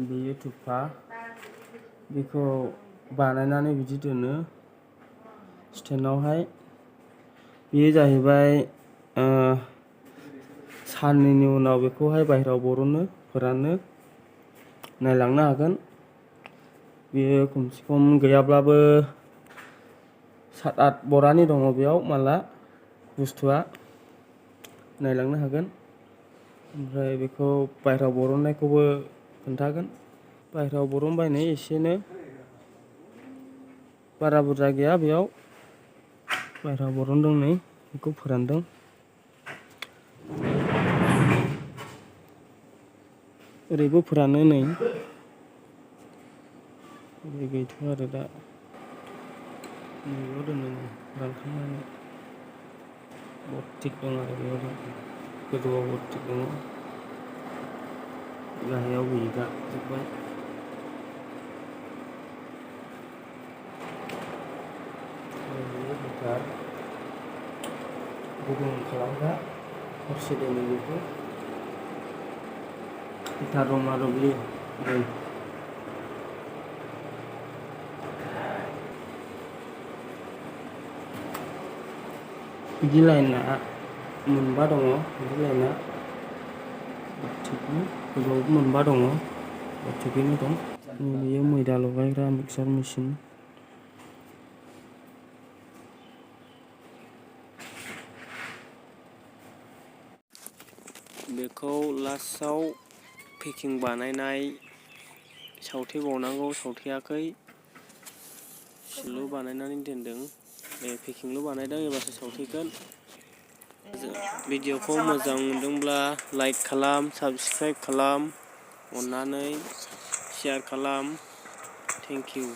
बेयो थुफा बेखौ बानायनानै बिदि दोनो स्टेन्डआवहाय। बेयो जाहैबाय साननैनि उनाव बेखौहाय बाहेरायाव बरनो फोरानो नायलांनो हागोन। बेयो खमसे खम गैयाब्लाबो 7-8 बरानि दङ बेयाव माला बुस्थुआ नायलांनो हागोन। ओमफ्राय बेखौ बाहेरायाव बरननायखौबो खोन्थागोन। बाहेरायाव बरनबायनाय एसेनो बारा बुरजा गैया बेयाव बाहेरायाव बरनदों नै बेखौ फोरानदों। ओरैबो फोरानो नै ओरै गैथ'आ आरो दा नैबेयाव दोनो रानखांनानै बथिक दं आरो बेयाव गोजौआव बथिक दङ गाहायाव गैला जोब्बाय। गुदुं खालामग्रा हरसे दोनो बेखौ हिटार दं आरो बेयो बिदि लाइना मोनबा दङ। बिदि लाइना थिगनि गोजौआवबो मोनबा दङ थिगैनो दं। बेयो मैदा लगायग्रा मिक्सार मेसिन। बेखौ लास्टआव पेकिं बानायनाय सावथेबावनांगौ, सावथेयाखै सिल' बानायनानै दोनदों। पेकिंल' बानायदों, एबारसो सावथेगोन। भिडिअखौ मोजां मोनदोंब्ला लाइक खालाम, साबस्क्राइब खालाम, अननानै शेयार खालाम। Thank you.